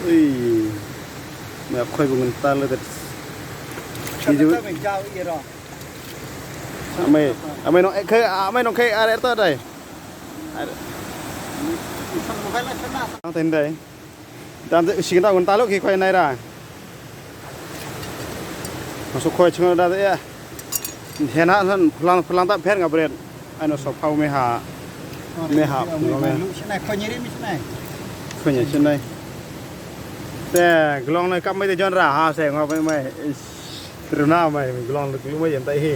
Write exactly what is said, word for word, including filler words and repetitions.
Ui. Me khoi bung tal le det. Ki ju. Amai, amai nong eh, amai nong kai are ta dai. Ang ten dai. Dan te sing ta gun talo ki khoi nai ra. Masuk khoi chung da ya. Hena san pulang pulang ta pher nga bret. Ano so pau me ha. Me ha pulang me. Lu sini khoi nyeri mi sini. Khoi nyeri sini. Te glong na kap mai te jon ra ha se nga mai mai. Runa mai glong lu mai yen tai hi.